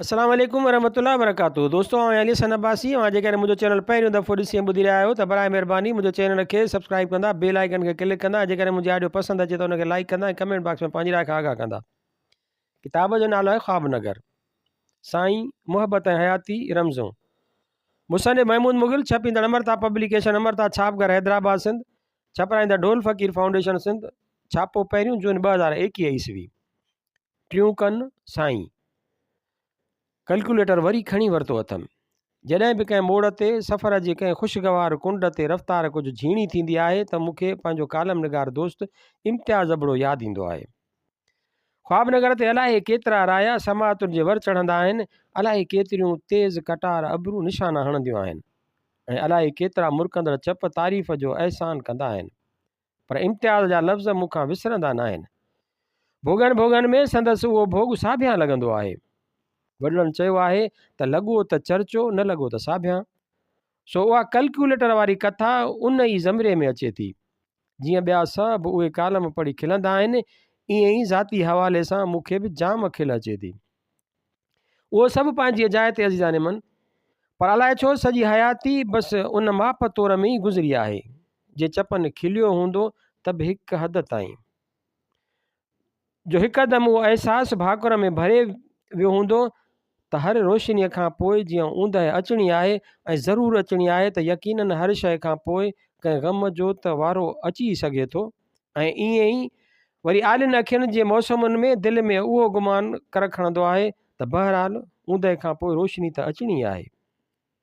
السلام عليڪم ورحمة الله وبرڪاته دوستو آئون علي حسن عباسي اوهان جيڪڏهن منهنجو چينل پهريون دفعو ڏسي ۽ ٻڌي رهيا آهيو ته برائي مهرباني منهنجو چينل کي سبسڪرائب ڪندا بيل آئيڪن کي ڪلڪ ڪندا ۽ جيڪڏهن منهنجي آڊيو پسند اچي ته ان کي لائيڪ ڪندا ۽ ڪمينٽ باڪس ۾ پنهنجي راء کان آگاهه ڪندا ڪتاب جو نالو آهي خواب نگر سائين محبت ۽ حياتي رمزون مصنف محمود مغل ڇپيندڙ امرتا پبليڪيشن امرتا ڇاپ گهر حيدرآباد سنڌ ڇپرائيندڙ ڍول فقير فائونڊيشن سنڌ ڇاپو پهريون جون 2021 عيسوي ٽيون ڪن، سائين! ڪلڪيوليٽر وري کڻي ورتو اٿم. جڏهن به ڪنهن موڙ تي، سفر جي ڪنهن خوشگوار ڪنڊ تي رفتار ڪجهه جهيڻي ٿيندي آهي ته مون کي پنهنجو ڪالم نگار دوست امتياز ابڙو ياد ايندو آهي. خواب نگر تي الائي ڪيترا رايا سماعتن جي ور چڙهندا آهن، الائي ڪيتريون تيز قطار ابرو نشانا هڻنديون آهن ۽ الائي ڪيترا مرڪندڙ چپ تعريف جو احسان ڪندا آهن. پر امتياز جا لفظ مون کان وسرندا ناهن. ڀوڳن ڀوڳن ۾ سندس اهو ڀوڳ ساڀيان لڳندو آهي. وڏڙن چيو آهي ته لڳو ته چرچو نه لڳو ته ساڀيان. سو اها ڪلڪيوليٽر واري ڪٿا ان ئي زمري ۾ اچي ٿي. جيئن ٻيا سڀ اهي ڪالم پڙهي کلندا آهن، ائين ئي ذاتي حوالي سان مون کي به جام کل اچي ٿي. اهو سڀ پنهنجيء جاء تي عزيزان من، پر الائي ڇو سڄي حياتي بس ان ماپ تور ۾ ئي گذري آهي. جي چپن کليو هوندو ته به هڪ حد تائين. جو هڪدم اهو احساس ڀاڪر ۾ ڀري ويو هوندو ته هر روشنيء کان پوء جيئن اوندهه اچڻي آهي ۽ ضرور اچڻي آهي ته يقينن هر شيء کان پوء ڪنهن غم جو ته وارو اچي ئي سگهي ٿو ۽ ائين ئي وري آلين اکين جي موسمن ۾ دل ۾ اهو گمان ڪر کڻندو آهي ته بهرحال اوندهه کان پوء روشني ته اچڻي آهي.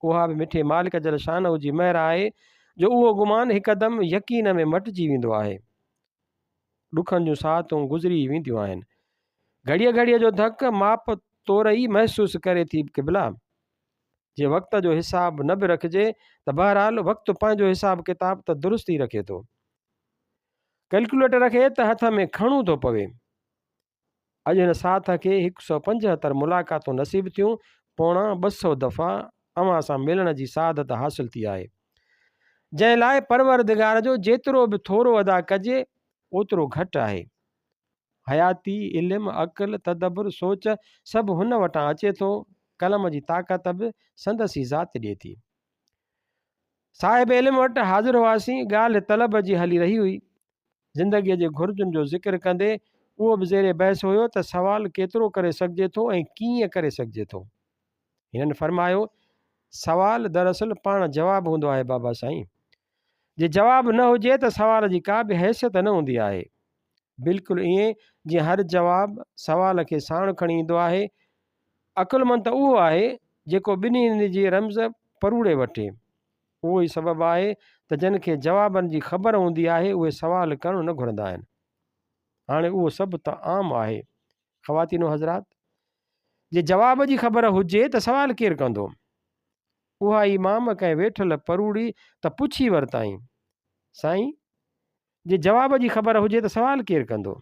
اها به مٺي مالڪ جل شانه جي مهر آهي جو اهو گمان هڪدم يقين ۾ مٽجي ويندو آهي. ڏکن جون ساعتون گذري ئي وينديون آهن. گهڙيء گهڙيء جو ڌڪ ماپ تور ئي محسوس ڪري ٿي قبلا! جي وقت جو حساب نه به رکجي ته بهرحال وقت پنهنجو حساب ڪتاب ته درست ئي رکي ٿو. ڪلڪيوليٽر کي ته هٿ ۾ کڻڻو ٿو پوي. اڄ هن ساٿ کي هڪ سئو پنجهتر ملاقاتون نصيب ٿيون، پوڻا 200 دفعا اوهان سان ملڻ جي سعادت حاصل ٿي آهي. جنهن لاء پروردگار جو جيترو به ٿورو ادا ڪجي، اوترو گهٽ آهي. حياتي، علم، عقل، تدبر، سوچ سڀ هن وٽان اچي ٿو، قلم جي طاقت به سندس ئي ذات ڏئي ٿي. صاحب علم وٽ حاضر هئاسين، ڳالهه طلب جي هلي رهي هئي. زندگيء جي گهرجن جو ذڪر ڪندي اهو به زير بحث هيو ته سوال ڪيترو ڪري سگهجي ٿو ۽ ڪيئن ڪري سگهجي ٿو. هنن فرمايو، سوال دراصل پاڻ جواب هوندو آهي بابا سائين. جي جواب نه هجي ته سوال جي ڪا به حيثيت نه هوندي آهي. بلڪل ائين جيئن هر جواب سوال کي ساڻ کڻي ايندو آهي. عقلمند ته اهو آهي جيڪو ٻنهي جي رمز پروڙي وٺي. اهو ئي سبب آهي ته جن کي جوابن جي خبر هوندي آهي اهي سوال ڪرڻ نه گهرندا آهن. هاڻي اهو سڀ ته عام آهي. خواتين و حضرات! جي جواب جي خبر هجي ته سوال ڪير ڪندو؟ اها ئي مام ڪنهن ويٺل پروڙي ته پڇي ورتائين. سائين! جي جواب جي خبر هجي ته سوال ڪير ڪندو؟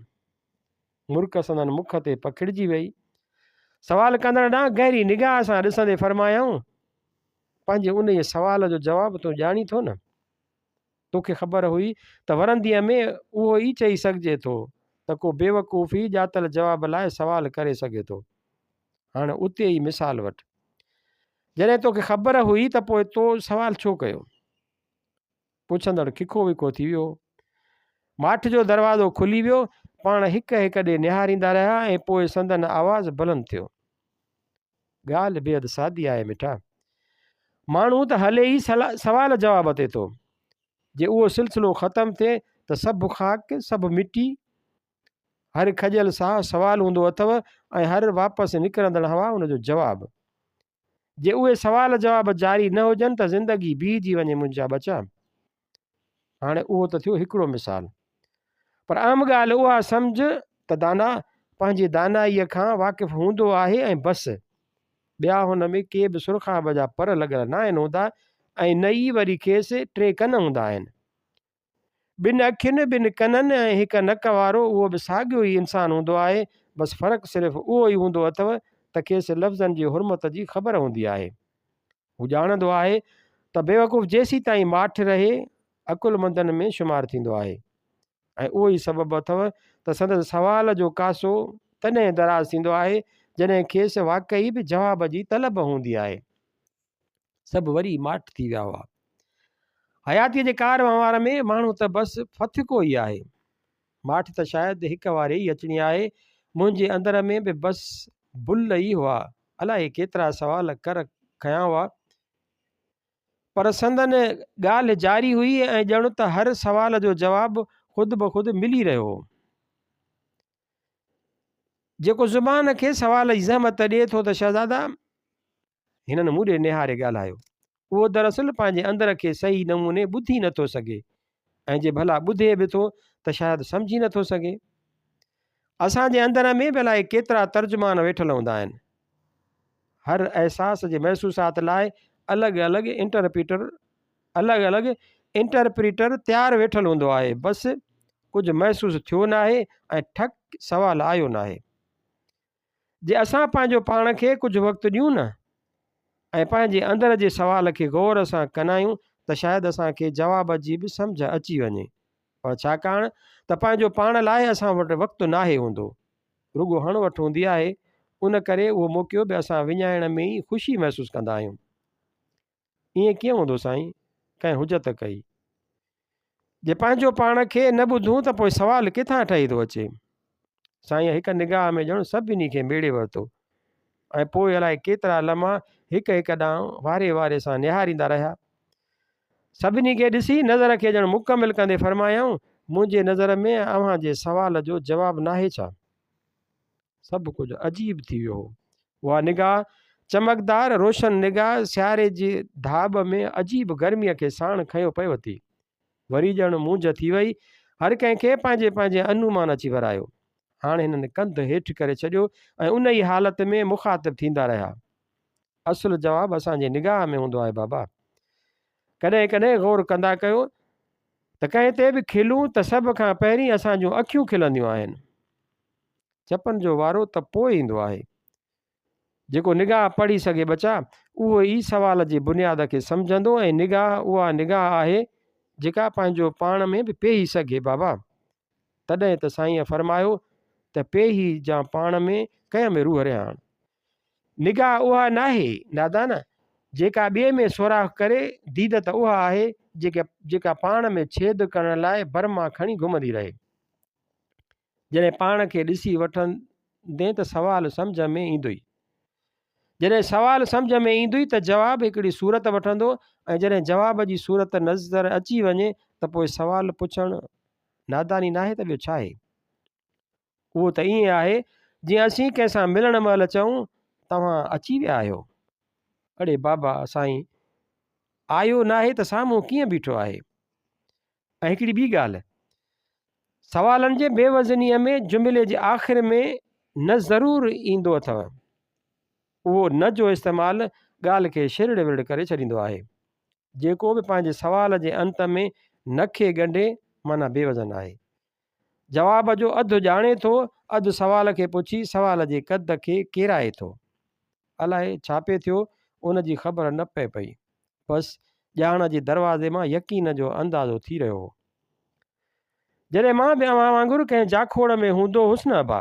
مرڪ سندن مک تي پکڙجي ويئي. سوال ڪندڙ ڏانهن گهري نگاهه سان ڏسندي فرمايائون، پنهنجي انهيء سوال جو جواب تون ڄاڻين ٿو نه؟ توکي خبر هئي ته ورنديء ۾ اهو ئي چئي سگهجي ٿو ته ڪو بيوقوف ئي ڄاتل جواب لاء سوال ڪري سگهي ٿو. هاڻ اتي ئي مثال وٺ. جڏهن توکي خبر هئي ته پوء تو سوال ڇو ڪيو؟ پڇندڙ ککو وکو ٿي ويو. ماٺ جو دروازو کلي ويو. پاڻ هڪ هڪ ڏي نهاريندا رهيا ۽ پوء سندن آواز بلند ٿيو. ڳالهه بيحد سادي آهي مٺا. ماڻهو ته هلي ئي سوال جواب تي ٿو. جي اهو سلسلو ختم ٿئي ته سڀ خاڪ، سڀ مٽي. هر کڄيل ساهه سوال هوندو اٿئو ۽ هر واپس نڪرندڙ هوا ان جو جواب. جي اهي سوال جواب جاري نه هجن ته زندگي بيهجي وڃي منهنجا ٻچا. هاڻي اهو ته ٿيو هڪڙو مثال. پر اهم ڳالهه اها سمجهه ته دانا پنهنجي دانائيء کان واقف هوندو آهي ۽ بس. ٻيا هن ۾ ڪي به سرخاب جا پر لڳل ناهن هوندا ۽ نه ئي وري کيس ٽي ڪن هوندا آهن. ٻن اکين، ٻن ڪنن ۽ هڪ نڪ وارو اهو به ساڳيو ئي انسان هوندو آهي، بس فرق صرف اهو ئي هوندو اٿئو ته کيس لفظن جي حرمت جي خبر هوندي آهي. هو ڄاڻندو آهي ته بيوقوف جيسيتائين ماٺ رهي، عقلمندن ۾ شمار ٿيندو آهي ۽ اهو ئي سبب اٿئو ته سندس سوال جو ڪاسو تڏهن دراز ٿيندو آهي، جڏهن کيس واقعي به جواب جي طلب هوندي آهي. سڀ وري ماٺ ٿي ويا هئا. حياتيء جي ڪار وهنوار ۾ ماڻهو ته بس ڦٿڪو ئي آهي. ماٺ ته شايد هڪ واري ئي اچڻي آهي. منهنجي اندر ۾ به بس بل ئي هئا. الائي ڪيترا سوال ڪر کنيا هئا. پر سندن ڳالهه جاري هئي ۽ ڄڻ ته هر سوال جو جواب خود بخود ملي رهيو هو. جيڪو زبان کي سوال جي زحمت ڏئي ٿو ته شهزادا! هنن مون ڏي نهاري ڳالهايو. اهو دراصل پنهنجي اندر کي صحيح نموني ٻڌي نٿو سگهي ۽ جي ڀلا ٻڌي به ٿو ته شايد سمجهي نٿو سگهي. اسان جي اندر ۾ به الائي ڪيترا ترجمان ويٺل هوندا آهن. هر احساس جي محسوسات لاء الڳ الڳ انٽرپريٽر الڳ الڳ انٽرپريٽر تيار ويٺل هوندو آهي. بس ڪجهه محسوس ٿيو ناهي ۽ ٺڪ سوال آيو ناهي. جي اسان پنهنجو پاڻ کي ڪجهه وقت ڏيون نه ۽ پنهنجي اندر جي سوال کي غور سان ڪنايون ته شايد اسان کي جواب جي به سمجهه اچي وڃي پر ڇاڪاڻ ته پنهنجو پاڻ لاء اسان وٽ وقت ناهي هوندو رڳو هڻ وٺ هوندي آهي ان ڪري اهو موقعو به اسان وڃائڻ ۾ ئي خوشي محسوس ڪندا آهيون. ائين ڪيئن هوندو سائين؟ ڪنهن حجت ڪئي. جي پنهنجو پاڻ کي نه ٻڌون ته پوء سوال ڪٿان ٺهي ٿو اچي؟ سائينء هڪ نگاهه ۾ ڄڻ سڀني کي ميڙي ورتو ۽ پوء الائي ڪيترا لمحا هڪ هڪ ڏانهن واري واري سان نهاريندا رهيا. سڀني کي ڏسي نظر کي ڄڻ مڪمل ڪندي فرمايائون، منهنجي نظر ۾ اوهان جي سوال جو جواب ناهي ڇا؟ سڀ ڪجهه عجيب ٿي ويو هو. اها نگاهه، چمڪدار روشن نگاهه سياري جي ڌاٻ ۾ عجيب گرميء کي ساڻ کنيو پئي وتي. وري ڄڻ مونجهه ٿي وئي. هر ڪنهن کي پنهنجي پنهنجي انومان اچي ورايو. هاڻ هنن ڪنڌ هيٺ ڪري ڇڏيو ۽ ان ئي حالت ۾ مخاطب ٿيندا رهيا. اصل جواب اسان جي نگاهه ۾ هوندو آهي بابا. ڪڏهن ڪڏهن غور ڪندا ڪيو ته ڪنهن تي به کلون ته سڀ کان پهرين اسان جون اکيون کلنديون آهن. چپن جو وارو ته پوء ايندو آهي. جيڪو نگاهه پڙهي سگهي ٻچا، اهو ئي سوال جي بنياد کي سمجهندو ۽ نگاهه اها نگاهه آهي جيڪا پنهنجو پاڻ ۾ به پيهي سگهي بابا. تڏهن ته سائينء فرمايو ته پيهي جان پاڻ ۾ ڪنهن ۾ روح رهاڻ. نگاهه اها ناهي نادان، جيڪا ٻئي ۾ سوراخ ڪري، ديد ته اها آهي جيڪا پاڻ ۾ ڇيد ڪرڻ لاء برما کڻي گهمندي رهي. جڏهن پاڻ کي ڏسي وٺندين ته سوال سمجهه ۾ ايندوئي. جڏهن سوال سمجهه ۾ ايندوئي ته جواب هڪڙي صورت وٺندو ۽ جڏهن جواب جي صورت نظر اچي وڃي ته پوء سوال پڇڻ ناداني ناهي ته ٻيو ڇاهي؟ اهو ته ائين آهي جيئن اسين ڪنهن سان ملڻ مهل چئون توهان اچي ويا آهيو. اڙي بابا سائين آيو ناهي ته سامهون ڪيئن بيٺو آهي؟ ۽ هڪڙي ٻي ڳالهه، سوالن جي بي وزنيء ۾ جملي جي آخر ۾ نه ضرور ايندو اٿئو. اهو نه جو استعمال ڳالهه کي شرڙ ورڙ ڪري ڇڏيندو آهي. جيڪو به پنهنجي سوال جي انت ۾ نه کي ڳنڍي معنيٰ بي وزن آهي. جواب جو اڌ ڄاڻي ٿو، اڌ سوال کي پڇي سوال جي قد کي ڪيرائي ٿو. الائي ڇا پئي ٿيو، ان جي خبر نه پئي پئي. بس ڄاڻ جي دروازي مان يقين جو اندازو ٿي رهيو هو. جڏهن مان به اوهان وانگر ڪنهن جاکوڙ ۾ هوندو هوس نه ابا،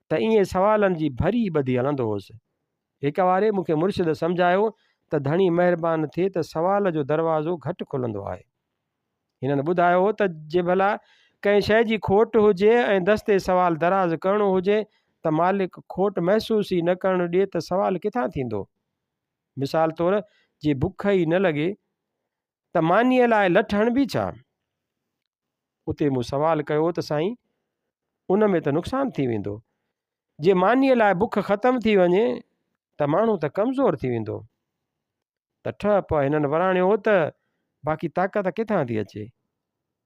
ته ائين سوالن جي ڀري ٻڌي هلندو هوس. هڪ واري مون کي مرشد سمجهايو ته ڌڻي مهربان ٿئي ته سوال جو دروازو گهٽ کلندو آهي. هنن ٻڌايو هو ته جي ڀلا ڪنهن شيء جي کوٽ هجي ۽ دستي سوال دراز ڪرڻو هجي ته مالڪ کوٽ محسوس ئي نه ڪرڻ ڏئي ته سوال ڪٿان ٿيندو؟ مثال طور جي بک ئي نه لڳي ته مانيء لاء لٺ هڻبي ڇا؟ اتي مون سوال ڪيو ته سائين ان ۾ ته نقصان ٿي ويندو. جي مانيء لاء بک ختم ٿي وڃي ته ماڻهو ته ڪمزور ٿي ويندو. ته ٺهه پهه هنن وراڻيو هو ته باقي طاقت ڪٿان ٿي اچي؟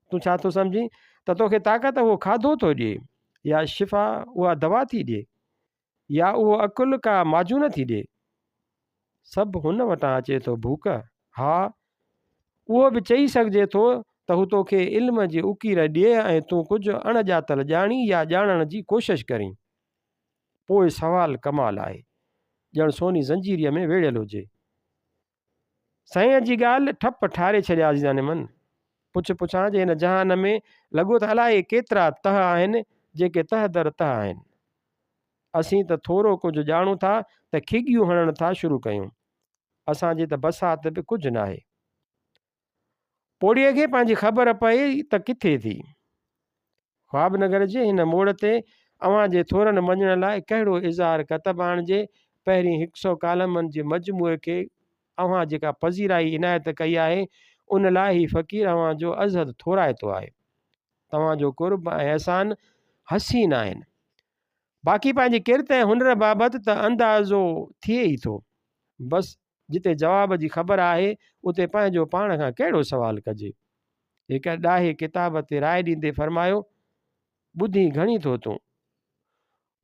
تون ڇا ٿو سمجهين ته توکي طاقت اهو کاڌو ٿو ڏئي يا شفا اها دوا ٿي ڏئي؟ يا اهو عقل ڪا معجون ٿي ڏئي؟ سڀ هن وٽان اچي ٿو ڀوڪ، ها، اهو به چئي سگهجي ٿو ته هو توکي علم جي اڪير ڏئي ۽ تون ڪجهه اڻ ڄاتل ڄاڻين يا ڄاڻڻ جي ڪوشش ڪرين. پوء سوال ڪمال آهي. ڄڻ سوني زنجيريء ۾ ويڙهيل هجي. سائينء جي ڳالهه ٺپ ٺاري ڇڏيا عزيزان من. پڇ پڇان جي هن جهان ۾ لڳو ته الائي ڪيترا تهه آهن جيڪي تهه در تهه آهن. اسين ته ٿورو ڪجهه ڄاڻون ٿا ته کڳيون هڻڻ ٿا شروع ڪيون. اسان جي ته بساط به ڪجهه ناهي. پوڙهيء کي پنهنجي خبر پئي ته ڪٿي ٿي. خواب نگر جي هن موڙ تي اوهان جي ٿورن مڃڻ لاء ڪهڙو اظهار ڪتب آڻجي، پهرين هڪ سئو ڪالمن جي مجموعي کي اوهان جيڪا پذيرائي عنايت ڪئي آهي، ان لاء هي فقير اوهان جو ازحد ٿورائتو آهي. توهان جو قرب ۽ احسان حسين آهن. باقي پنهنجي ڪرت ۽ هنر بابت ته اندازو ٿئي ئي ٿو. بس جتي جواب جي خبر آهي، اتي پنهنجو پاڻ کان ڪهڙو سوال ڪجي؟ هڪ ڏاهي ڪتاب تي راء ڏيندي فرمايو، ٻڌين گهڻي ٿو تون.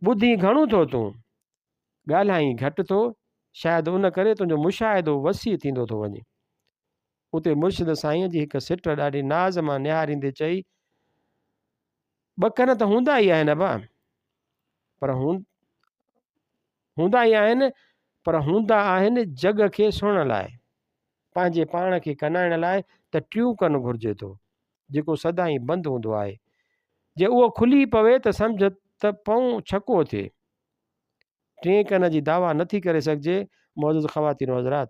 ٻڌين گهڻو ٿو تون. ڳالهائين گهٽ ٿو، شايد ان ڪري تنهنجو مشاهدو وسيع ٿيندو ٿو وڃي. اتي مرشد سائينء جي هڪ سٽ ڏاڍي ناز مان نهاريندي چئي، ٻه ڪن ته هوندا ئي آهن ابا، پر هوندا ئي آهن، پر هوندا آهن جڳ کي سڻڻ لاء. پنهنجي پاڻ کي ڪنائڻ لاء ته ٽيون ڪن گهرجي ٿو، جيڪو سدائين بند هوندو آهي. جي اهو کلي پوي ته سمجهه ته پئون ڇڪو ٿئي. ٽئين ڪن جي دعويٰ نٿي ڪري سگهجي، معزز خواتين و حضرات!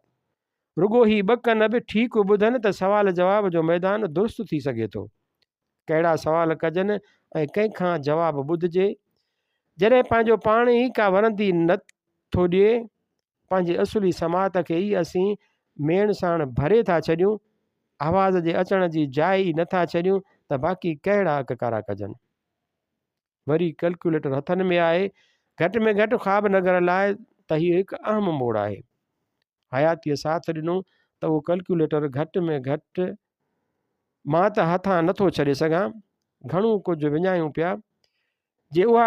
رڳو هي ٻه ڪن به ٺيڪ ٻڌن ته سوال جواب جو ميدان درست ٿي سگهي ٿو. ڪهڙا سوال ڪجن ۽ ڪنهن کان جواب ٻڌجي؟ جڏهن پنهنجو پاڻ ئي ڪا ورندي نه ٿو ڏئي، پنهنجي اصلي سماعت کي ئي اسين ميڻ ساڻ ڀري ٿا ڇڏيون، آواز جي اچڻ جي جاء ئي نه ٿا ڇڏيون ته باقي ڪهڙا اڪڪارا ڪجن. وري ڪلڪيوليٽر هٿن ۾ آهي، گهٽ ۾ گهٽ خواب نگر لاء ته هي هڪ اهم موڙ آهي. حياتيء ساٿ ڏنو ته اهو ڪلڪيوليٽر گهٽ ۾ گهٽ مان ته هٿان نه ٿو ڇڏي سگهان، گهڻو ڪجهه وڃايون پيا، جي اها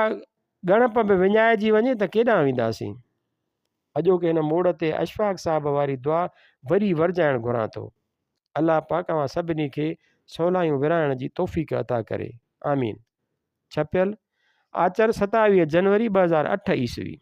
ڳڻپ به وڃائجي وڃي ته ڪيڏانهن وينداسين؟ اڄوڪي هن موڙ تي اشفاق صاحب واري دعا وري ورجائڻ گهران ٿو. الله پاڪ اوهان سڀني کي سولايون ورهائڻ جي توفيق عطا ڪري. آمين. ڇپيل، آچر 27 جنوري 2008 عيسوي.